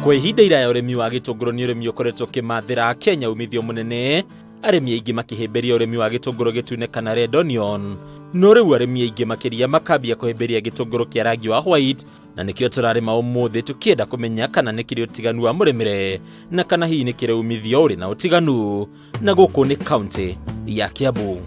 Kwa ihinda iraya ũrĩmi wa gĩtũngũrũ nĩ ũrĩmi ũkoretwo ũkĩmathĩra Kenya umithio mũnene, arĩmi aingĩ makĩhĩmbĩria ũrĩmi wa gĩtũngũrũ gĩtune kana red onion. No rĩu arĩmi aingĩ makĩria makambia kũhĩmbĩria gĩtũngũrũ kĩa rangi wa white, na nĩkĩo tũrarĩma ũmũthĩ tũkĩenda kũmenya kana nĩ kĩrĩ ũtiganu wa mũrĩmĩre na kana hihi nĩ kĩrĩ umithio ũrĩ na ũtiganu. Na gũkũ nĩ kaunti ya Kiambu.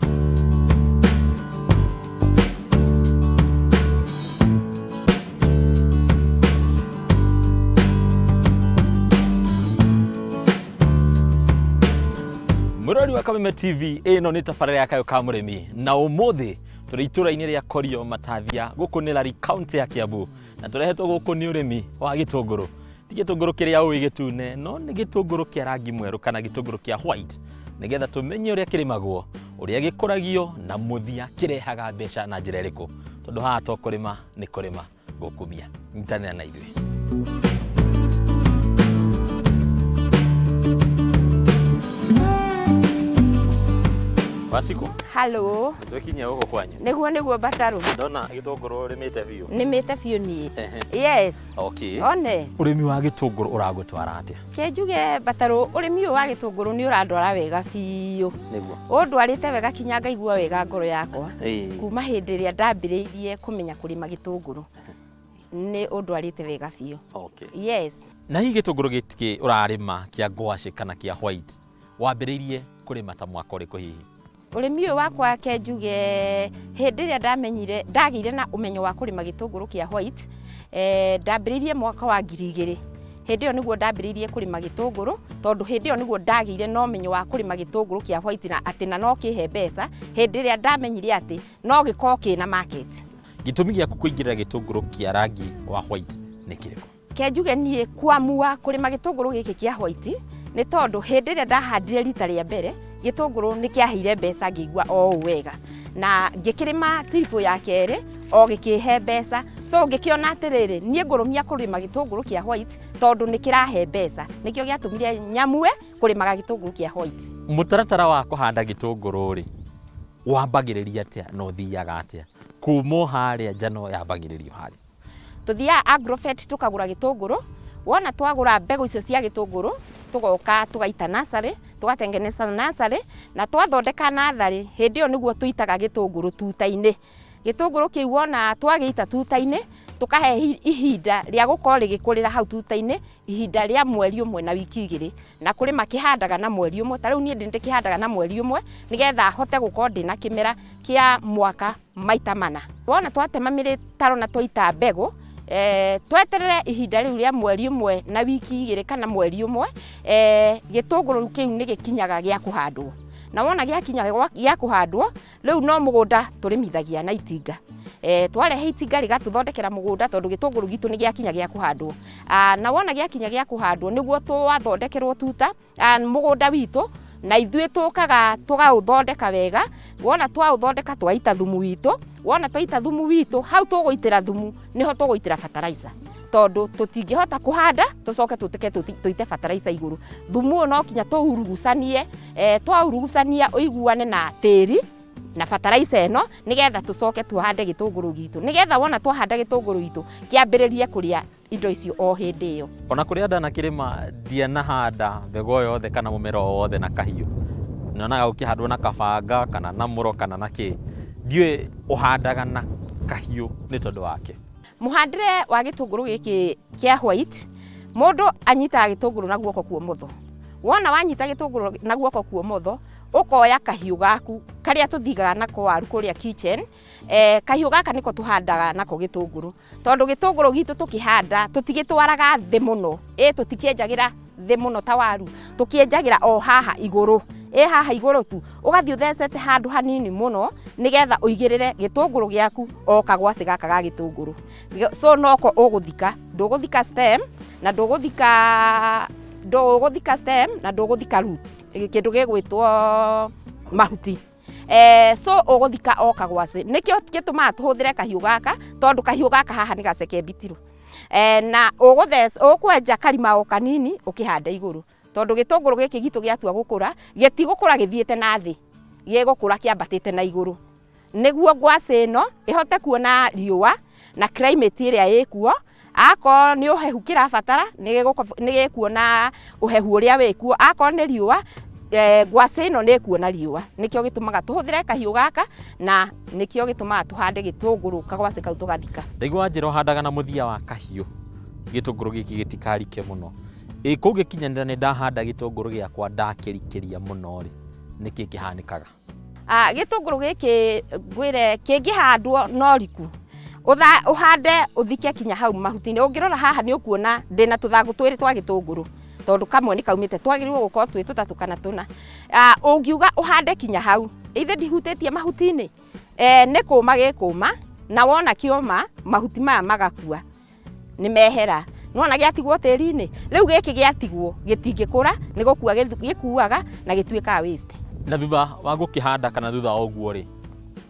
Mũrori wa Kameme TV, ĩno nĩ tabarĩra ya Kayũ ka Mũrĩmi, na ũmũthĩ tũrĩ itũra-inĩ rĩa Korio Matathia, gũkũ nĩ Lari, kaunti ya Kiambu, na tũrehetwo gũkũ nĩ ũrĩmi wa gĩtũngũrũ. Ti gĩtũngũrũ kĩrĩa ũĩ gĩtune, no nĩ gĩtũngũrũ kĩa rangi mwerũ kana gĩtũngũrũ kĩa white, nĩgetha tũmenye ũrĩa kĩrĩmagwo, ũrĩa gĩkũragio, na mũthia kĩrehaga mbeca na njĩra ĩrĩkũ, tondũ haha to kũrĩma nĩ kũrĩma gũkumia. Nyitanĩra na ithuĩ. Wacikũ. Halo. Twekinyia gũkũ kwanyu. Nĩguo nĩguo Batarũ. Ndona gĩtũngũrũ ũrĩmĩte biũ. Nĩmĩte biũ niĩ. Yes. Okay. One. Ũrĩmi wa gĩtũngũrũ ũragũtwara atĩa? Ke njuge Batarũ, ũrĩmi ũyũ wa gĩtũngũrũ nĩ ũrandwara wega biũ. Nĩguo. Ũndwarĩte wega kinya ngaigua wega ngoro yakwa. Ĩĩ. Kuma hĩndĩ ĩrĩa ndambĩrĩirie kũmenya kũrĩma gĩtũngũrũ. Nĩ ũndwarĩte wega biũ. Okay. Yes. Na hihi gĩtũngũrũ gĩkĩ ũrarĩma kĩa ngwacĩ kana kĩa white wambĩrĩirie kũrĩma ta mwaka ũrĩkũ hihi? Ũrĩmi ũyũ wakwa ke njuge hĩndĩ ĩrĩa ndamenyire ndagĩire na ũmenyo wa kũrĩma gĩtũngũrũ kĩa white, ndambĩrĩirie mwaka wa 2000. Hĩndĩ ĩyo nĩguo ndambĩrĩirie kũrĩma gĩtũngũrũ, tondũ hĩndĩ ĩyo nĩguo ndagĩire na ũmenyo wa kũrĩma gĩtũngũrũ kĩa white na atĩ na no kĩhe mbeca, hĩndĩ ĩrĩa ndamenyire atĩ no gĩkorwo kĩna market. Gĩtũmi gĩaku kũingĩrĩra gĩtũngũrũ kĩa rangi wa white nĩ kĩrĩkũ? Ke njuge niĩ kuamua kũrĩma gĩtũngũrũ gĩkĩ kĩa white nĩ tondũ hĩndĩ ĩrĩa ndahandire rita rĩa mbere gĩtũngũrũ nĩ kĩaheire mbeca ngĩigua o ũũ wega, na ngĩkĩrĩma trip ya kerĩ o gĩkĩhe mbeca, so ngĩkĩona atĩrĩrĩ, niĩ ngũrũmia kũrĩma gĩtũngũrũ kĩa white tondũ nĩ kĩrahe mbeca, nĩkĩo gĩatũmire nyamue kũrĩmaga gĩtũngũrũ kĩa white. Mũtaratara wa kũhanda gĩtũngũrũ rĩ, wambagĩrĩria atĩa na ũthiaga atĩa? Kuma o harĩa njano yambagĩrĩrio harĩa. Tũthiaga Agrovet tũkagũra gĩtũngũrũ, wona twagũra mbegũ icio cia gĩtũngũrũ, tũgoka tũgaita nursery, tũgatengeneza nursery, na twathondeka nursery, hĩndĩ ĩyo nĩguo tũitaga gĩtũngũrũ tuta-inĩ. Gĩtũngũrũ kĩu wona twagĩita tuta-inĩ, tũkahe ihinda rĩa gũkorwo rĩgĩkũrĩra hau tuta-inĩ, ihinda rĩa mweri ũmwe na wiki igĩrĩ. Na kũrĩ makĩhandaga na mweri ũmwe, ta rĩu niĩ ndĩkĩhandaga na mweri ũmwe, nĩgetha hote gũkorwo ndĩna kĩmera kĩa mwaka maita mana. Wona twatema mĩtaro na twaita mbegũ, tweterere ihinda rĩu rĩa mweri ũmwe na wiki igĩrĩ kana mweri ũmwe, gĩtũngũrũ kĩu nĩ gĩkinyaga gĩa kũhandwo. Na wona gĩakinya gĩa kũhandwo, rĩu no mũgũnda tũrĩmithagia na itinga. Twarehe itinga rĩgatũthondekera mũgũnda tondũ gĩtũngũrũ gitũ nĩ gĩakinya gĩa kũhandwo. Na wona gĩakinya gĩa kũhandwo nĩguo twathondekerwo tuta, mũgũnda witũ, na ithuĩ tũkaga tũkaũthondeka wega, wona twaũthondeka twaita thumu witũ, wona twaita thumu witũ, hau tũgũitĩra thumu nĩho tũgũitĩra fertilizer, tondũ tũtingĩhota kũhanda tũcoke tũtĩke tũite fertilizer igũrũ. Thumu ũyũ no kinya tũurugucanie, twaurugucania ũiguane na tĩri na fertilizer ĩno, nĩgetha tũcoke tũhande gĩtũngũrũ gitũ, nĩgetha wona twahanda gĩtũngũrũ gitũ kĩambĩrĩrie kũrĩa indo icio o hĩndĩ ĩyo. Ona kũrĩa ndanakĩrĩma ndianahanda mbegũ o yothe kana mũmera o wothe na kahiũ. Nyonaga ũkĩhandwo na kabanga kana na mũro kana na kĩ. Ndiũĩ ũhandaga na kahiũ nĩ tondũ wa kĩ? Mũhandĩre wa gĩtũngũrũ gĩkĩ kĩa white, mũndũ anyitaga gĩtũngũrũ na guoko kwa ũmotho. Wona wanyita gĩtũngũrũ na guoko kwa ũmotho, ũkoya kahiũ gaku karĩa tũthigaga nako waru kũrĩa kitchen, kahiũ gaka nĩko tũhandaga nako gĩtũngũrũ. Tondũ gĩtũngũrũ gitũ tũkĩhanda tũtigĩtwaraga thĩ mũno, ĩ tũtikĩenjagĩra thĩ mũno ta waru, tũkĩenjagĩra o haha igũrũ, ĩ haha igũrũ tu, ũgathiĩ ũthecete handũ hanini mũno nĩgetha ũigĩrĩre gĩtũngũrũ gĩaku o kagwacĩ gaka ga gĩtũngũrũ. So noko ũgũthika, ndũgũthika stem na ndũgũthika stem na ndũgũthika roots, kĩndũ gĩgwĩtwo mahuti. So ũgũthika o kagwacĩ, nĩkĩo gĩtũmaga tũhũthĩre kahiũ gaka, tondũ kahiũ gaka haha nĩ gaceke mbitirũ. Na ũkwenja karima o kanini ũkĩhande igũrũ, tondũ gĩtũngũrũ gĩkĩ gitũ gĩatua gũkũra, gĩtigũkũra gĩthiĩte na thĩ, gĩgũkũra kĩambatĩte na igũrũ. Nĩguo ngwacĩ ĩno ĩhote kuona riũa na climate ĩrĩa ĩkuo, Akorwo nĩ ũhehu kĩrabatara, nĩ gĩkuona ũhehu ũrĩa wĩkuo. Akorwo nĩ riũa, ngwacĩ ĩno nĩ ĩkuona riũa. Nĩkĩo gĩtũmaga tũhũthĩre kahiũ gaka, na nĩkĩo gĩtũmaga tũhande gĩtũngũrũ kagwacĩ kau tũgathika. Ndaigua njĩra ũhandaga na mũthia wa kahiũ gĩtũngũrũ gĩkĩ gĩtikarike mũno. Ĩ kũngĩkinyanĩra nĩ ndahanda gĩtũngũrũ gĩakwa ndakĩrikĩria mũno rĩ, nĩkĩ kĩhanĩkaga? Gĩtũngũrũ gĩkĩ ngwĩre kĩngĩhandwo no riku, ũhande ũthike kinya hau mahuti-inĩ. Ũngĩrora haha nĩ ũkuona ndĩna tũthangũ twĩrĩ twa gĩtũngũrũ, tondũ kamwe nĩ kaumĩte, twagĩrĩirwo gũkorwo twĩ tũtatũ kana tũna. Ũngiuga ũhande kinya hau, ithe ndihutĩtie mahuti-inĩ, nĩ kũma gĩkũma, na wona kĩoma mahuti maya magakua, nĩ mehera. Nĩwona gĩatigwo tĩri-inĩ, rĩu gĩkĩ gĩatigwo gĩtingĩkũra, nĩ gũkua gĩkuaga na gĩtuĩkaga waste. Na thutha wa gũkĩhanda kana thutha wa ũguo rĩ,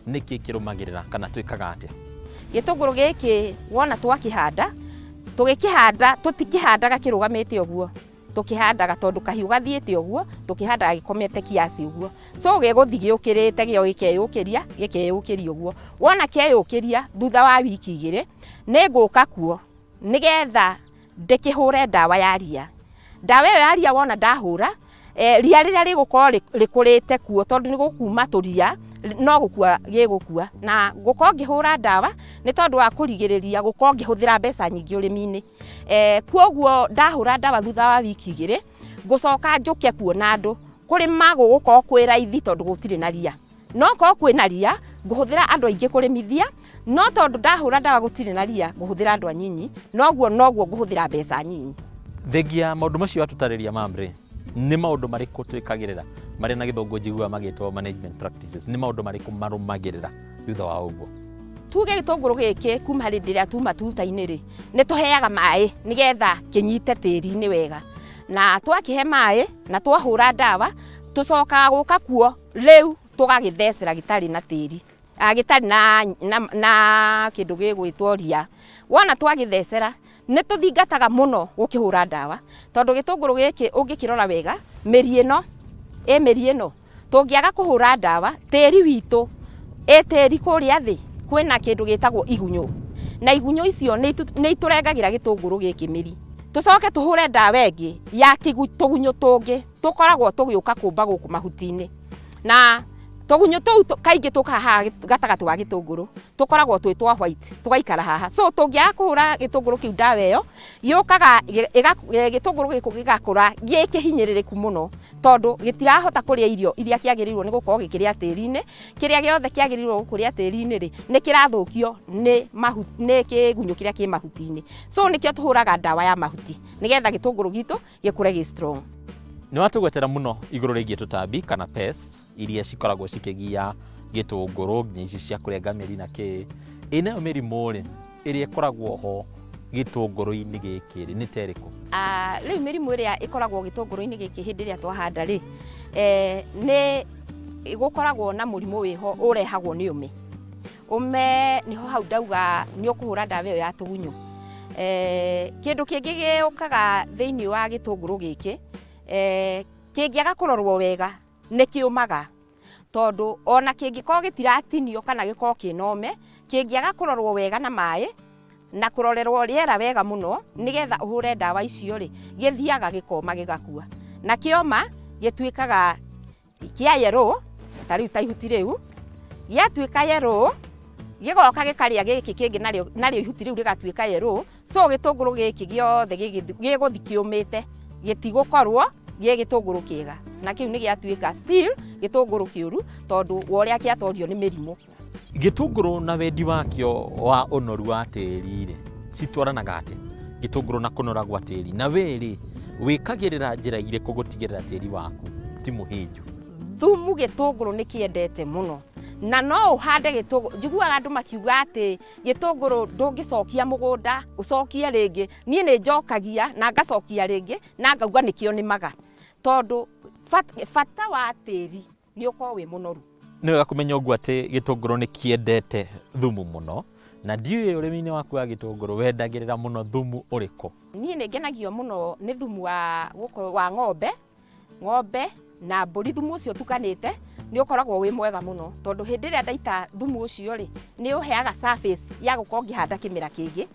nĩkĩ kĩrũmagĩrĩra kana twĩkaga atĩa? Gĩtũngũrũ gĩkĩ wona twakĩhanda, tũgĩkĩhanda tũtikĩhandaga kĩrũgamĩte ũguo, tũkĩhandaga tondũ kahiũ gathiĩte ũguo, tũkĩhandaga gĩkomete kiasi ũguo. So gĩgũthiĩ gĩũkĩrĩte gĩo gĩkeyũkĩria, gĩkeyũkĩria ũguo. Wona kĩeyũkĩria thutha wa wiki igĩrĩ, nĩ ngũka kuo nĩgetha ndĩkĩhũre ndawa ya ria. Ndawa ĩyo ya ria wona ndahũra, ria rĩrĩa rĩgũkorwo rĩkũrĩte kuo, tondũ nĩ gũkuma tũria, no gũkua gĩgũkua. Na gũkorwo ngĩhũra ndawa nĩ tondũ wa kũrigĩrĩria gũkorwo ngĩhũthĩra mbeca nyingĩ ũrĩmi-inĩ. Kwoguo ndahũra ndawa thutha wa wiki igĩrĩ, ngũcoka njũke kuona andũ. Kũrĩma gũgũkorwo kwĩ raithi tondũ gũtirĩ na ria. No korwo kwĩna ria, ngũhũthĩra andũ aingĩ kũrĩmithia, no tondũ ndahũra ndawa gũtirĩ na ria, ngũhũthĩra andũ anyinyi, noguo noguo ngũhũthĩra mbeca nyinyi. Thengia maũndũ macio watũtarĩria mamrĩ, nĩ maũndũ marĩkũ twĩkagĩrĩra marĩa na gĩthũngũ njiguaga magĩtwo management practices, nĩ maũndũ marĩkũ marũmagĩrĩra thutha wa ũguo? Tuge gĩtũngũrũ gĩkĩ kuma hĩndĩ ĩrĩa tuma tuta-inĩ rĩ, nĩ tũheaga maĩ nĩgetha kĩnyite tĩri-inĩ wega. Na twakĩhe maĩ na twahũra ndawa, tũcokaga gũka kuo rĩu tũgagĩthecera gĩtarĩ na tĩri, gĩtarĩ na kĩndũ gĩgwĩtwo ria. Wona twagĩthecera, nĩ tũthingataga mũno gũkĩhũra ndawa, tondũ gĩtũngũrũ gĩkĩ ũngĩkĩrora wega, mĩri ĩno, ĩ mĩri ĩno, tũngĩaga kũhũra ndawa, tĩri witũ, ĩ tĩri kũrĩa thĩ, kwĩna kĩndũ gĩtagwo igunyũ. Na igunyũ icio nĩ itũrengagĩra gĩtũngũrũ gĩkĩ mĩri. Tũcoke tũhũre ndawa ĩngĩ ya tũgunyũ tũngĩ tũkoragwo tũgĩũka kũmba gũkũ mahuti-inĩ. Na tũgunyũ tũu kaingĩ tũkaga haha gatagatĩ wa gĩtũngũrũ, tũkoragwo twĩ twa white, tũgaikara haha. So tũngĩaga kũhũra gĩtũngũrũ kĩu ndawa ĩyo, gĩũkaga gĩtũngũrũ gĩkũ gĩgakũra gĩ kĩhinyĩrĩrĩku mũno, tondũ gĩtirahota kũrĩa irio iria kĩagĩrĩirwo nĩ gũkorwo gĩkĩrĩa tĩri-inĩ. Kĩrĩa gĩothe kĩagĩrĩirwo gũkũrĩa tĩri-inĩ rĩ, nĩ kĩrathũkio nĩ kĩgunyũ kĩrĩa kĩ mahuti-inĩ. So nĩkĩo tũhũraga ndawa ya mahuti nĩgetha gĩtũngũrũ gitũ gĩkũre gĩ strong. Nĩ watũgwetera mũno igũrũ rĩgiĩ tũtambi kana pest iria cikoragwo cikĩgia gĩtũngũrũ nginya icio cia kũrenga mĩri na kĩ. Ĩ nayo mĩrimũ rĩ, ĩrĩa ĩkoragwo ho gĩtũngũrũ-inĩ gĩkĩ rĩ, nĩ ta ĩrĩkũ? Rĩu mĩrimũ ĩrĩa ĩkoragwo gĩtũngũrũ-inĩ gĩkĩ hĩndĩ ĩrĩa twahanda rĩ, nĩ gũkoragwo na mũrimũ wĩho ũrehagwo nĩ ũme. Ũme nĩho hau ndauga nĩ ũkũhũra ndawa ĩyo ya tũgunyũ. Kĩndũ kĩngĩ gĩũkaga thĩinĩ wa gĩtũngũrũ gĩkĩ, kĩngĩaga kũrorwo wega nĩ kĩũmaga, tondũ ona kĩngĩkorwo gĩtiratinio kana gĩkorwo kĩna ũme, kĩngĩaga kũrorwo wega na maĩ na kũrorerwo rĩera wega mũno nĩgetha ũhũre ndawa icio rĩ, gĩthiaga gĩkoma gĩgakua. Na kĩoma gĩtuĩkaga kĩa yellow, ta rĩu ta ihuti rĩu, gĩatuĩka yellow, gĩgoka gĩkarĩa gĩkĩ kĩngĩ narĩo ihuti rĩu rĩgatuĩka yellow. So gĩtũngũrũ gĩkĩ gĩothe gĩgũthiĩ kĩũmĩte, gĩtigũkorwo gĩ gĩtũngũrũ kĩega, na kĩu nĩ gĩatuĩka still gĩtũngũrũ kĩũru tondũ wa ũrĩa kĩatorio nĩ mĩrimũ. Gĩtũngũrũ na wendi wakĩo wa ũnoru wa tĩri rĩ, citwaranaga atĩa? Gĩtũngũrũ na kũnora gwa tĩri, na we rĩ, wĩkagĩrĩra njĩra irĩkũ gũtigĩrĩra tĩri waku ti mũhĩnju? Thumu gĩtũngũrũ nĩ kĩendete mũno, na no ũhande gĩtũngũrũ. Njiguaga andũ makiuga atĩ gĩtũngũrũ ndũngĩcokia mũgũnda ũcokie rĩngĩ. Niĩ nĩ njokagia na ngacokia rĩngĩ na ngauga nĩkĩo nĩmaga, tondũ bata wa tĩri nĩ ũkorwo wĩ mũnoru. Nĩ wega kũmenya ũguo atĩ gĩtũngũrũ nĩ kĩendete thumu mũno, na ndiũĩ ũrĩmi-inĩ waku wa gĩtũngũrũ wendagĩrĩra mũno thumu ũrĩkũ? Niĩ nĩ ngenagio mũno nĩ thumu wa ng'ombe, ng'ombe na mbũri. Thumu ũcio ũtukanĩte nĩ ũkoragwo wĩ mwega mũno, tondũ hĩndĩ ĩrĩa ndaita thumu ũcio rĩ, nĩ ũheaga surface ya gũkorwo ngĩhanda kĩmera kĩngĩ.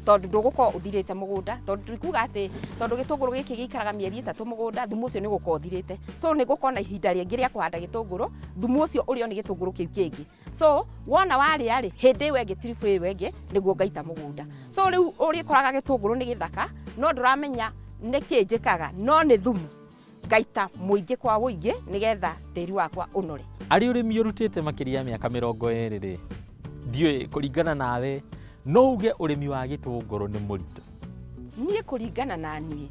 Tondũ ndũgũkorwo ũthirĩte mũgũnda, tondũ tikuga atĩ tondũ gĩtũngũrũ gĩkĩ gĩikaraga mĩeri 3 mũgũnda, thumu ũcio nĩ ũgũkorwo ũthirĩte. So nĩ gũkorwo na ihinda rĩngĩ rĩa kũhanda gĩtũngũrũ, thumu ũcio ũrĩo nĩ gĩtũngũrũ kĩu kĩngĩ. So wona warĩa rĩ, hĩndĩ ĩyo ĩngĩ tiribũ ĩyo ĩngĩ nĩguo ngaita mũgũnda. So rĩu ũrĩkoraga gĩtũngũrũ nĩ gĩthaka, no ndũramenya nĩkĩ njĩkaga, no nĩ thumu ngaita mũingĩ kwa ũingĩ nĩgetha tĩri wakwa ũnore. Arĩ ũrĩmi ũrutĩte makĩria ya mĩaka 20 rĩ, ndiũĩ kũringana nawe no uge ũrĩmi wa gĩtũngũrũ nĩ mũritũ? Niĩ kũringana na niĩ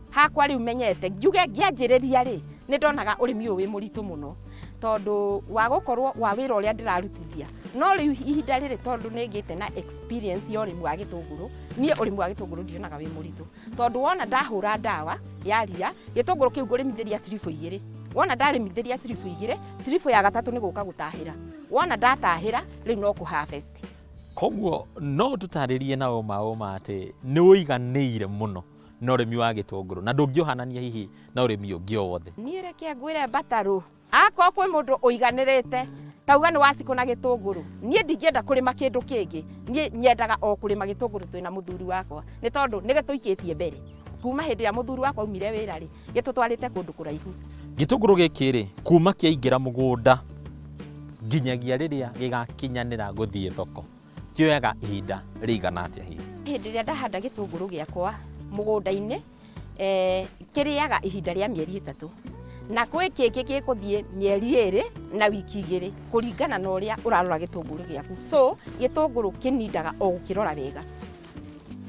hakwa rĩu menyete njuge ngĩanjĩrĩria rĩ, nĩ ndonaga ũrĩmi ũyũ wĩ mũritũ mũno tondũ wa gũkorwo wa wĩra ũrĩa ndĩrarutithia. No rĩu ihinda rĩrĩ tondũ nĩ ngĩte na experience ya ũrĩmi wa gĩtũngũrũ, niĩ ũrĩmi wa gĩtũngũrũ ndionaga wĩ mũritũ. Tondũ wona ndahũra ndawa ya ria, gĩtũngũrũ kĩu ngũrĩmithĩria tiribũ 2. Wona ndarĩmithĩria tiribũ 2, tiribũ ya gatatũ nĩ gũka gũtahĩra. Wona ndatahĩra, rĩu no kũ harvest. Koguo no ũtũtarĩrie na ũma ũma atĩ nĩ ũiganĩire mũno na ũrĩmi wa gĩtũngũrũ na ndũngĩũhanania hihi na ũrĩmi ũngĩ o wothe? Niĩ reke ngwĩre Mbatarũ, akorwo kwĩ mũndũ ũiganĩrĩte tauga nĩ wacikũ na gĩtũngũrũ, niĩ ndingĩenda kũrĩma kĩndũ kĩngĩ, niĩ nyendaga o kũrĩma gĩtũngũrũ twĩna mũthuri wakwa, nĩ tondũ nĩ gĩtũikĩtie mbere. Kuma hĩndĩ ĩrĩa mũthuri wakwa aumire wĩra rĩ, gĩtũtwarĩte kũndũ kũraihu. Gĩtũngũrũ gĩkĩ rĩ, kuma kĩaingĩra mũgũnda nginyagia rĩrĩa gĩgakinyanĩra gũthiĩ thoko, kĩoyaga ihinda rĩigana atĩa hihi? Hĩndĩ ĩrĩa ndahanda gĩtũngũrũ gĩakwa mũgũnda-inĩ, kĩrĩaga ihinda rĩa mĩeri 3. Na kwĩ kĩngĩ gĩgũthiĩ mĩeri 2 na wiki 2 kũringana na ũrĩa ũrarora gĩtũngũrũ gĩaku. So gĩtũngũrũ kĩnindaga o gũkĩrora wega.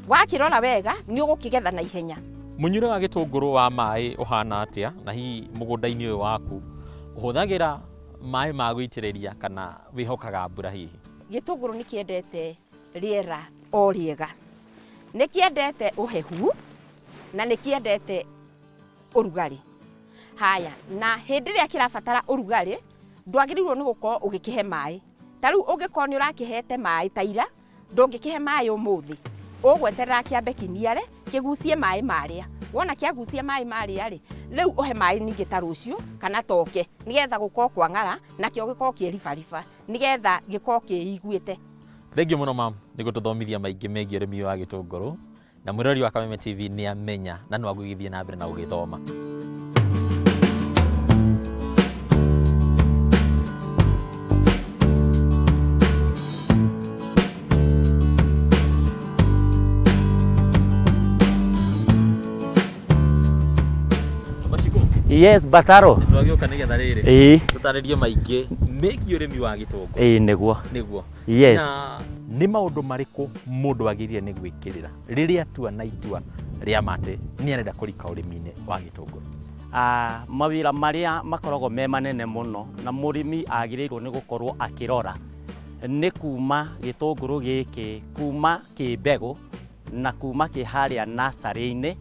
Wakĩrora wega nĩ ũgũkĩgetha na ihenya. Mũnyuĩre wa gĩtũngũrũ wa maĩ ũhana atĩa, na hihi mũgũnda-inĩ ũyũ waku ũhũthagĩra maĩ ma gũitĩrĩria kana wĩhokaga mbura hihi? Gĩtũngũrũ nĩ kĩendete rĩera o rĩega, nĩ kĩendete ũhehu na nĩ kĩendete ũrugarĩ. Haya, na hĩndĩ ĩrĩa kĩrabatara ũrugarĩ ndwagĩrĩirwo nĩ gũkorwo ũgĩkĩhe maĩ. Ta rĩu ũngĩkorwo nĩ ũrakĩhete maĩ ta ira, ndũngĩkĩhe maĩ ũmũthĩ, ũgweterera kĩambe kĩniare kĩgucie maĩ marĩa. Wona kĩagucia maĩ marĩa rĩ, rĩu ũhe maĩ ningĩ ta rũciũ kana toke, nĩgetha gũkorwo kwang'ara nakĩo gĩkorwo kĩribariba, nĩgetha gĩkorwo kĩiguĩte. Thengiũ mũno mam nĩ gũtũthomithia maingĩ megiĩ ũrĩmi wa gĩtũngũrũ, na mwĩrori wa Kameme TV nĩ amenya na no agũgĩthiĩ na mbere na gũgĩthoma. Yes, Bataro. Twagĩũka nĩgetha rĩrĩ Ĩĩ, tũtarĩrie maingĩ megiĩ ũrĩmi wa gĩtũngũrũ. Ĩĩ nĩguo. Nĩguo. Yes. Na nĩ maũndũ marĩkũ mũndũ agĩrĩire nĩ gwĩkĩrĩra rĩrĩa atua na itua rĩa matĩ nĩ arenda kũrika ũrĩmi-inĩ wa gĩtũngũrũ? Mawĩra marĩa makoragwo me manene mũno na mũrĩmi agĩrĩirwo nĩ gũkorwo akĩrora nĩ kuma gĩtũngũrũ gĩkĩ kuma kĩ mbegũ na kuma kĩ harĩa nursery-inĩ,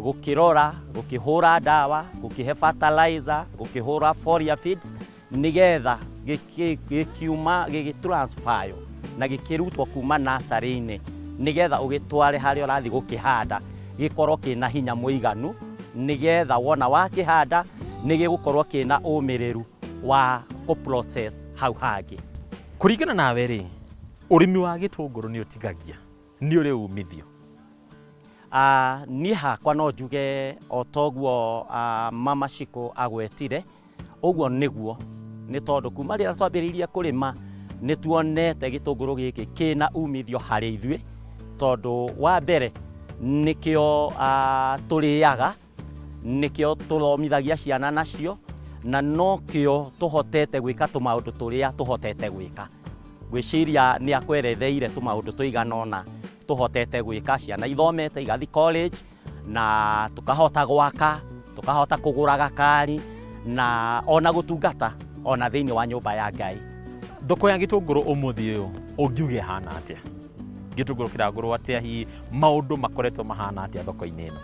gũkĩrora, gũkĩhũra ndawa, gũkĩhe fertilizer, gũkĩhũra foliar feeds, nĩgetha gĩkiuma gĩgĩtransfer na gĩkĩrutwo kuma nursery-inĩ, nĩgetha ũgĩtware harĩa ũrathiĩ gũkĩhanda gĩkorwo kĩna hinya mũiganu, nĩgetha wona wakĩhanda nĩ gĩgũkorwo kĩna ũmĩrĩru wa kũ-process hau hangĩ. Kũringana nawe rĩ, ũrĩmi wa gĩtũngũrũ nĩ ũtigagia, nĩ ũrĩ umithio? Niĩ hakwa no njuge o toguo Mama Shiko agwetire, ũguo nĩguo, nĩ tondũ kuma rĩrĩa twambĩrĩirie kũrĩma nĩ tuonete gĩtũngũrũ gĩkĩ kĩna umithio harĩ ithuĩ, tondũ wa mbere nĩkĩo tũrĩaga, nĩkĩo tũthomithagia ciana nacio, na nokĩo tũhotete gwĩka tũmaũndũ tũrĩa tũhotete gwĩka. Ngwĩciria nĩ akweretheire tũmaũndũ tũigana ũna tũhotete gwĩka, ciana ithomete igathiĩ college, na tũkahota gwaka, tũkahota kũgũra gakari, na ona gũtungata ona thĩinĩ wa nyũmba ya Ngai. Thoko ya gĩtũngũrũ ũmũthĩ ũyũ ũngiuga ĩhana atĩa? Gĩtũngũrũ kĩragũrwo atĩa? Hihi maũndũ makoretwo mahana atĩa thoko-inĩ ĩno?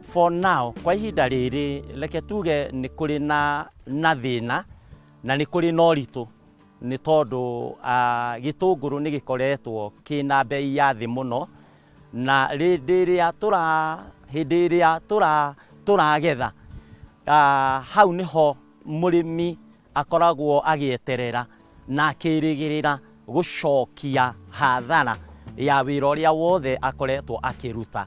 For now, kwa ihinda rĩrĩ, reke tuge nĩ kũrĩ na thĩna na nĩ kũrĩ na ũritũ, nĩ tondũ gĩtũngũrũ nĩ gĩkoretwo kĩna bei ya thĩ mũno, na hĩndĩ ĩrĩa tũragetha, hau nĩho mũrĩmi akoragwo agĩeterera na akĩrĩgĩrĩra gũcokia hathara Ya wĩra ũrĩa wothe akoretwo akĩruta.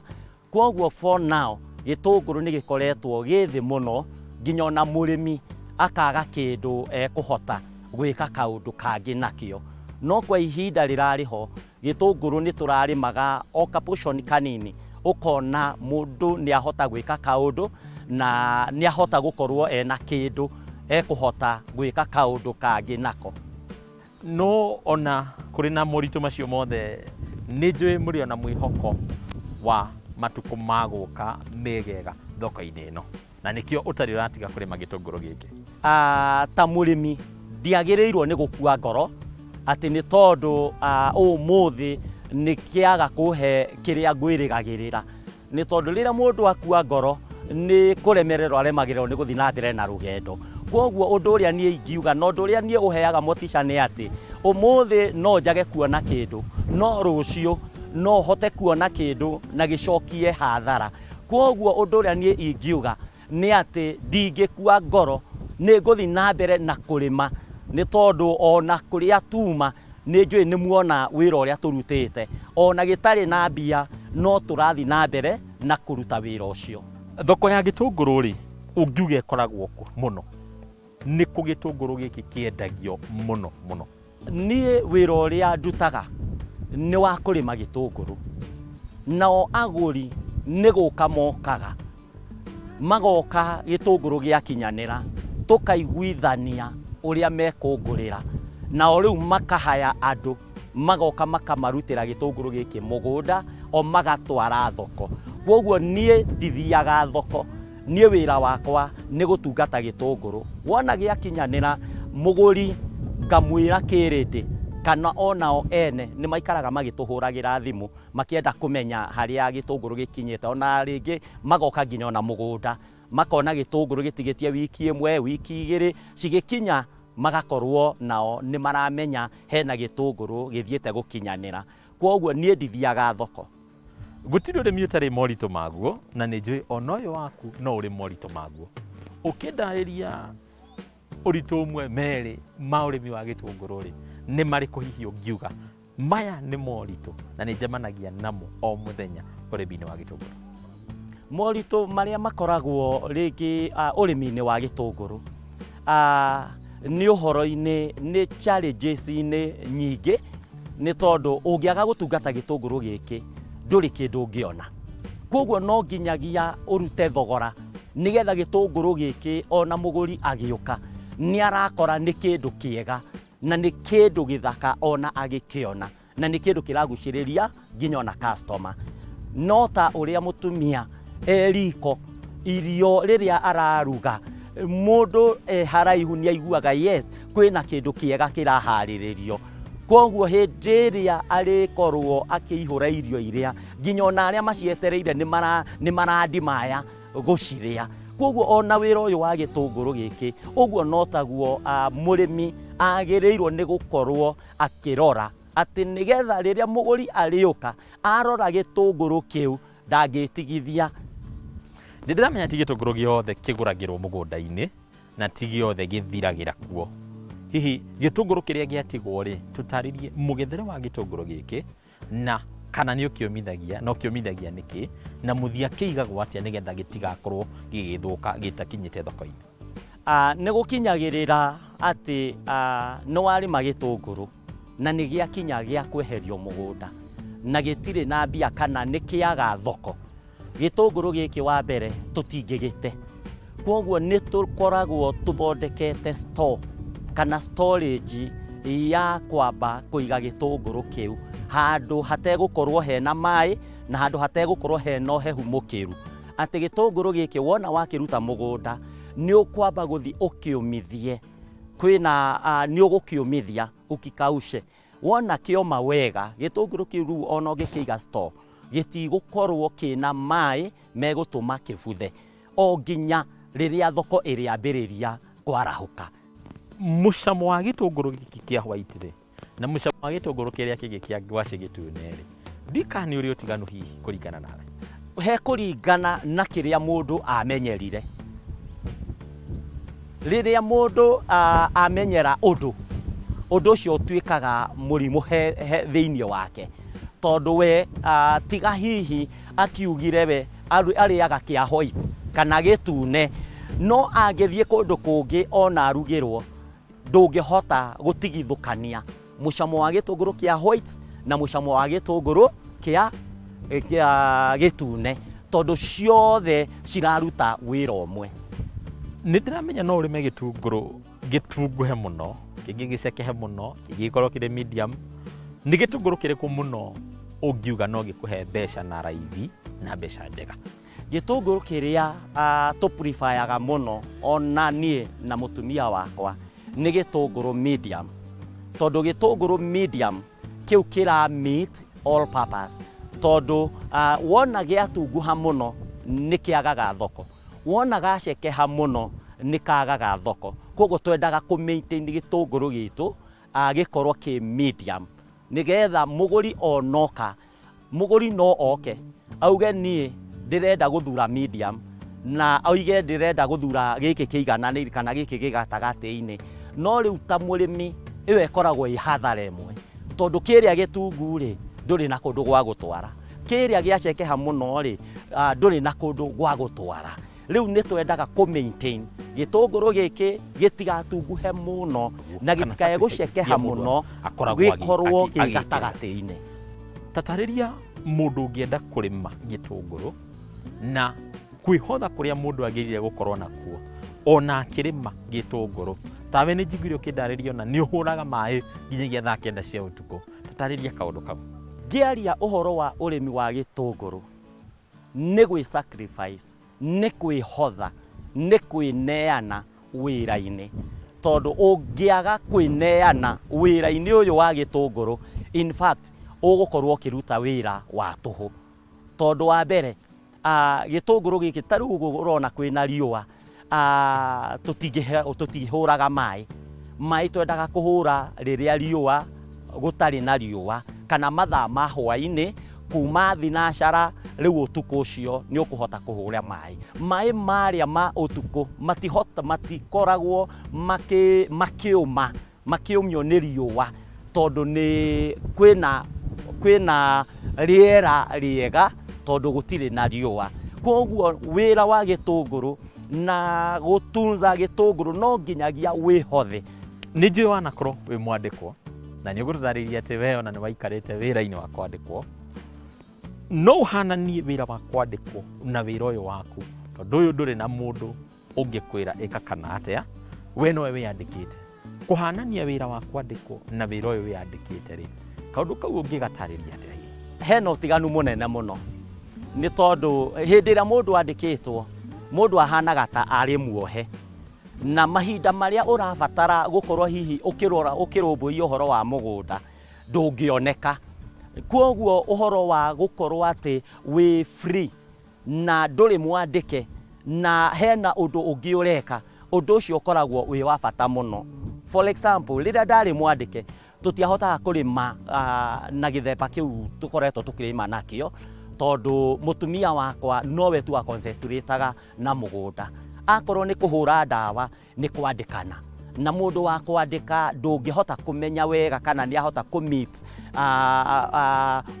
Kwoguo for now gĩtũngũrũ nĩ gĩkoretwo gĩ thĩ mũno, nginya ona mũrĩmi akaga kĩndũ ekũhota gwĩka kaũndũ kangĩ nakĩo. No kwa ihinda rĩrarĩ ho, gĩtũngũrũ nĩ tũrarĩmaga o ka portion kanini, ũkona mũndũ nĩ ahota gwĩka kaũndũ na nĩ ahota gũkorwo ena kĩndũ ekũhota gwĩka kaũndũ kangĩ nako. No ona kũrĩ na moritũ macio mothe, nĩ njũĩ mũrĩ ona mwĩhoko wa matukũ ma gũka megega thoko-inĩ ĩno, na nĩkĩo ũtarĩ ũratiga kũrĩma gĩtũngũrũ gĩkĩ. Ta mũrĩmi ndiagĩrĩirwo nĩ gũkua ngoro atĩ nĩ tondũ ũmũthĩ nĩ kĩaga kũhe kĩrĩa ngwĩrĩgagĩrĩra, nĩ tondũ rĩrĩa mũndũ akua ngoro nĩ kũremererwo aremagĩrĩrwo nĩ gũthiĩ na mbere na rũgendo. Kwoguo ũndũ ũrĩa niĩ ingiuga na ũndũ ũrĩa niĩ ũheaga motisha nĩ atĩ ũmũthĩ no njage kuona kĩndũ, no rũciũ no hote kuona kĩndũ na gĩcokie hathara. Kwoguo ũndũ ũrĩa niĩ ingiuga nĩ atĩ ndingĩkua ngoro, nĩ ngũthiĩ na mbere na kũrĩma, nĩ tondũ ona kũrĩa tuma nĩ njũĩ nĩ muona wĩra ũrĩa tũrutĩte, ona gĩtarĩ na mbia no tũrathiĩ na mbere na kũruta wĩra ũcio. Thoko ya gĩtũngũrũ rĩ, ũngiuga ĩkoragwo kũ mũno? Nĩ kũ gĩtũngũrũ gĩkĩ kĩendagio mũno mũno? Niĩ wĩra ũrĩa ndutaga nĩ wa kũrĩma gĩtũngũrũ, nao agũri nĩ gũka mokaga, magoka gĩtũngũrũ gĩakinyanĩra, tũkaiguithania ũrĩa mekũngũrĩra, nao rĩu makahaya andũ, magoka makamarutĩra gĩtũngũrũ gĩkĩ mũgũnda, o magatwara thoko. Kwoguo niĩ ndithiaga thoko, niĩ wĩra wakwa nĩ gũtungata gĩtũngũrũ. Wona gĩakinyanĩra, mũgũri ngamwĩra kĩrĩndĩ, kana onao ene nĩ maikaraga magĩtũhũragĩra thimũ makĩenda kũmenya harĩa gĩtũngũrũ gĩkinyĩte, ona rĩngĩ magoka nginya ona mũgũnda makona gĩtũngũrũ gĩtigĩtie wiki ĩmwe, wiki igĩrĩ cigĩkinya, magakorwo nao nĩ maramenya hena gĩtũngũrũ gĩthiĩte gũkinyanĩra. Kwoguo niĩ ndithiaga thoko. Gũtirĩ ũrĩmi ũtarĩ moritũ maguo, na nĩ njũĩ ona ũyũ waku no ũrĩ moritũ maguo. Ũkĩndarĩria ũritũ ũmwe merĩ ma ũrĩmi wa gĩtũngũrũ rĩ, nĩ marĩkũ hihi ũngiuga maya nĩ moritũ na nĩ njemanagia namo o mũthenya ũrĩmi-inĩ wa gĩtũngũrũ? Moritũ marĩa makoragwo rĩngĩ ũrĩmi-inĩ wa gĩtũngũrũ nĩ ũhoro-inĩ, nĩ challenges-inĩ nyingĩ, nĩ tondũ ũngĩaga gũtungata gĩtũngũrũ gĩkĩ ndũrĩ kĩndũ ũngĩona. Kwoguo no nginyagia ũrute thogora nĩgetha gĩtũngũrũ gĩkĩ ona mũgũri agĩũka nĩ arakora nĩ kĩndũ kĩega na nĩ kĩndũ gĩthaka ona agĩkĩona, na nĩ kĩndũ kĩragucĩrĩria nginya ona customer. No ta ũrĩa mũtumia e riko, irio rĩrĩa araruga, mũndũ e haraihu nĩ aiguaga yes, kwĩna kĩndũ kĩega kĩraharĩrĩrio. Kwoguo hĩndĩ ĩrĩa arĩkorwo akĩihũra irio iria, nginya ona arĩa macietereire nĩ marandimaya gũcirĩa. Kwoguo ona wĩra ũyũ wa gĩtũngũrũ gĩkĩ, ũguo no taguo mũrĩmi agĩrĩirwo nĩ gũkorwo akĩrora atĩ nĩgetha rĩrĩa mũgũri arĩũka arora gĩtũngũrũ kĩu ndangĩtigithia. Nĩ ndĩramenya ti gĩtũngũrũ gĩothe kĩgũragĩrwo mũgũnda-inĩ na ti gĩothe gĩthiragĩra kuo. Hihi gĩtũngũrũ kĩrĩa gĩatigwo rĩ, tũtarĩrie mũgethere wa gĩtũngũrũ gĩkĩ, na kana nĩ ũkĩũmithagia, na ũkĩũmithagia nĩkĩ, na mũthia kĩigagwo atĩa nĩgetha gĩtigakorwo gĩgĩthũka gĩtakinyĩte thoko-inĩ? Nĩ gũkinyagĩrĩra atĩ nĩ warĩma gĩtũngũrũ na nĩ gĩakinya gĩa kweherio mũgũnda na gĩtirĩ na mbia kana nĩ kĩaga thoko, gĩtũngũrũ gĩkĩ wa mbere tũtingĩgĩte. Kwoguo nĩ tũkoragwo tũthondekete store kana storage ya kwamba kũiga gĩtũngũrũ kĩu handũ hategũkorwo hena maĩ na handũ hategũkorwo hena ũhehu mũkĩru, atĩ gĩtũngũrũ gĩkĩ wona wakĩruta mũgũnda nĩ ũkwamba gũthiĩ ũkĩũmithie, kwĩna nĩ ũgũkĩũmithia ũkikaushe. Wona kĩoma wega gĩtũngũrũ kĩu rĩu ona ũngĩkĩiga store gĩtigũkorwo kĩna maĩ megũtũma kĩbuthe o nginya rĩrĩa thoko ĩrĩambĩrĩria kwarahũka. Mũcamo wa gĩtũngũrũ gĩkĩ kĩa white rĩ, na mũcamo wa gĩtũngũrũ kĩrĩa kĩngĩ kĩa ngwacĩ gĩtune rĩ, ndika nĩ ũrĩ ũtiganu hihi kũringana nawe? He kũringana na kĩrĩa mũndũ amenyerire. Rĩrĩa mũndũ amenyera ũndũ, ũndũ ũcio ũtuĩkaga mũrimũ he thĩinĩ wake. Tondũ we tiga hihi akiugire we arĩaga kĩa white kana gĩtune, no angĩthiĩ kũndũ kũngĩ ona arugĩrwo, ndũngĩhota gũtigithũkania mũcamo wa gĩtũngũrũ kĩa white na mũcamo wa gĩtũngũrũ kĩa gĩtune, tondũ ciothe ciraruta wĩra ũmwe. Nĩ ndĩramenya no ũrĩme gĩtũngũrũ gĩtunguhe mũno, kĩngĩ gĩcekehe mũno, kĩngĩ gĩkorwo kĩrĩ medium. Nĩ gĩtũngũrũ kĩrĩkũ mũno ũngiuga no gĩkũhe mbeca na raithi na mbeca njega? Gĩtũngũrũ kĩrĩa tũ-preferyaga mũno ona niĩ na mũtumia wakwa nĩ gĩtũngũrũ medium, tondũ gĩtũngũrũ medium kĩu kĩra meet all purpose, tondũ wona gĩatunguha mũno nĩ kĩagaga thoko, wona gacekeha mũno nĩ kagaga thoko. Koguo twendaga kũ maintain gĩtũngũrũ gitũ gĩkorwo kĩ medium, nĩgetha mũgũri onoka, mũgũri no oke auge niĩ ndĩrenda gũthura medium, na oige ndĩrenda gũthura gĩkĩ kĩigananĩire kana gĩkĩ gĩ gatagatĩ-inĩ. No rĩu ta mũrĩmi ĩyo ĩkoragwo ĩ hathara ĩmwe, tondũ kĩrĩa gĩtungu rĩ, ndũrĩ na kũndũ gwa gũtwara, kĩrĩa gĩacekeha mũno rĩ, ndũrĩ na kũndũ gwa gũtwara. Rĩu nĩ twendaga kũ maintain gĩtũngũrũ gĩkĩ gĩtigatunguhe mũno na Kana gĩtikae sacrifice gũcekeha iria mũndũ mũno, akoragwo gĩkorwo kĩ agĩkĩra. gatagatĩ-inĩ. Tatarĩria mũndũ ũngĩenda kũrĩma gĩtũngũrũ na kwĩhotha kũrĩa mũndũ agĩrĩire gũkorwo nakuo ona akĩrĩma gĩtũngũrũ. Tawe nĩ njiguire ũkĩndarĩria ona nĩ ũhũraga maĩ nginyagia thaa 9 cia ũtukũ. Tatarĩria kaũndũ kau. Ngĩaria ũhoro wa ũrĩmi wa gĩtũngũrũ, nĩ gwĩ sacrifice, nĩ kwĩhotha, nĩ kwĩneana wĩra-inĩ, tondũ ũngĩaga kwĩneana wĩra-inĩ ũyũ wa gĩtũngũrũ, in fact ũgũkorwo ũkĩruta wĩra wa tũhũ. Tondũ wa mbere, gĩtũngũrũ gĩkĩ ta rĩu ũguo ũrona kwĩna riũa, tũtihũraga maĩ. Maĩ twendaga kũhũra rĩrĩa riũa gũtarĩ na riũa, kana mathaa ma hwaĩ-inĩ kuma thinacara, rĩu ũtukũ ũcio nĩ ũkũhota kũhũra maĩ. Maĩ marĩa ma ũtukũ matikoragwo makĩũma, makĩũmio nĩ riũa, tondũ nĩ kwĩna rĩera rĩega, tondũ gũtirĩ na riũa. Koguo wĩra wa gĩtũngũrũ na gũtunza gĩtũngũrũ no nginyagia wĩhothe. Nĩ njũĩ wanakorwo wĩ mwandĩkwo na nĩ ũgũtũtarĩria atĩ we ona nĩ waikarĩte wĩra-inĩ wa kwandĩkwo. No ũhananie wĩra wa kwandĩkwo na wĩra ũyũ waku, tondũ ũyũ ndũrĩ na mũndũ ũngĩkwĩra ĩka kana atĩa, we nowe wĩyandĩkĩte. Kũhanania wĩra wa kwandĩkwo na wĩra ũyũ wĩyandĩkĩte rĩ, kaũndũ kau ũngĩgatarĩria atĩa hihi? Hena ũtiganu mũnene mũno, nĩ tondũ hĩndĩ ĩrĩa mũndũ andĩkĩtwo, mũndũ ahanaga ta arĩ muohe, na mahinda marĩa ũrabatara gũkorwo hihi ũkĩrora ũkĩrũmbũiya ũhoro wa mũgũnda ndũngĩoneka. Koguo ũhoro wa gũkorwo atĩ wĩ free na ndũrĩ mwandĩke na hena ũndũ ũngĩ ũreka, ũndũ ũcio ũkoragwo wĩ wa bata mũno. For example, rĩrĩa ndarĩ mwandĩke tũtiahotaga kũrĩma na gĩthemba kĩu tũkoretwo tũkĩrĩma nakĩo, tondũ mũtumia wakwa nowe tu aconcentrataga na mũgũnda. Akorwo nĩ kũhũra ndawa nĩ kwandĩkana, na mũndũ wa kwandĩka ndũngĩhota kũmenya wega kana nĩ ahota kũ meet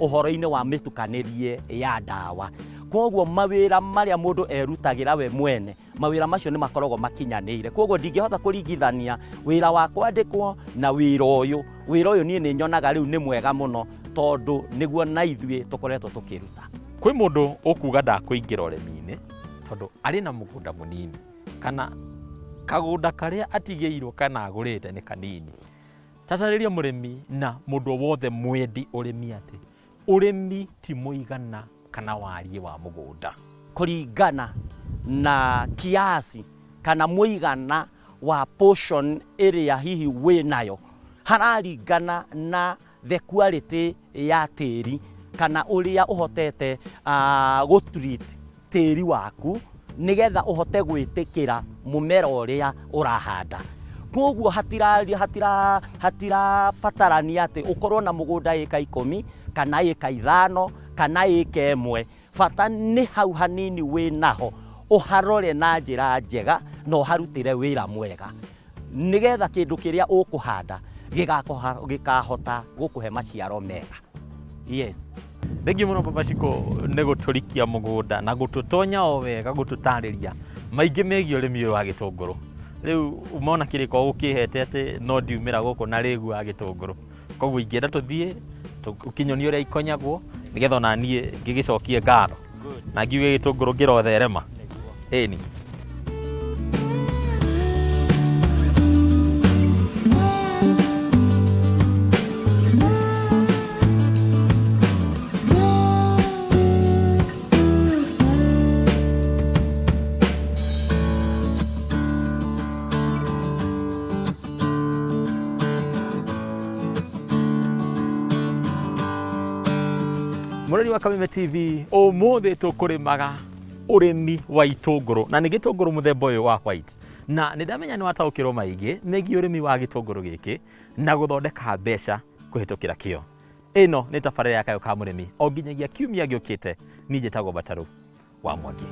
ũhoro-inĩ wa mĩtukanĩrie ya ndawa. Koguo mawĩra marĩa mũndũ erutagĩra we mwene, mawĩra macio nĩ makoragwo makinyanĩire. Koguo ndingĩhota kũringithania wĩra wa kwandĩkwo na wĩra ũyũ. Wĩra ũyũ niĩ nĩ nyonaga rĩu nĩ mwega mũno, tondũ nĩguo na ithuĩ tũkoretwo tũkĩruta. Kwĩ mũndũ ũkuga ndakũingĩra ũrĩmi-inĩ tondũ arĩ na mũgũnda mũnini, kana kagũnda karĩa atigĩirwo kana agũrĩte nĩ kanini. Tatarĩria mũrĩmi na mũndũ wothe mwendi ũrĩmi atĩ ũrĩmi ti mũigana kana wariĩ wa mũgũnda. Kũringana na kiasi kana mũigana wa portion ĩrĩa hihi wĩ nayo, hararingana na the quality ya tĩri kana ũrĩa ũhotete gũ treat tĩri waku nĩgetha ũhote gwĩtĩkĩra mũmera ũrĩa ũrahanda. Koguo hatirabatarania atĩ ũkorwo na mũgũnda ĩka 10 kana ĩka 5 kana ĩka 1. Bata nĩ hau hanini wĩ naho ũharore na njĩra njega na ũharutĩre wĩra mwega, nĩgetha kĩndũ kĩrĩa ũkũhanda gĩkahota gũkũhe maciaro mega. Yes. Thengiũ mũno Baba Shiko nĩ gũtũrikia mũgũnda na gũtũtonya o wega gũtũtarĩria maingĩ megiĩ ũrĩmi ũyũ wa gĩtũngũrũ. Rĩu mona kĩrĩko ũkĩhete atĩ no ndiumĩra gũkũ na rĩgu wa gĩtũngũrũ. Koguo ingĩenda tũthiĩ ũkĩnyonie ũrĩa ikonyagwo nĩgetha ona niĩ ngĩgĩcokie ngatho na ngiuge gĩtũngũrũ kĩrotherema. Ĩni. Mũrori wa Kameme TV, ũmũthĩ tũkũrĩmaga ũrĩmi wa itũngũrũ na nĩ gĩtũngũrũ mũthemba ũyũ wa white, na nĩ ndamenya nĩ wataũkĩrwo maingĩ megiĩ ũrĩmi wa gĩtũngũrũ gĩkĩ na gũthondeka mbeca kũhĩtũkĩra kĩo. Ĩno nĩ tabarĩra ya Kayũ ka Mũrĩmi o nginyagia kiumia gĩũkĩte. Niĩ njĩtagwo Batarũ wa Mwangi.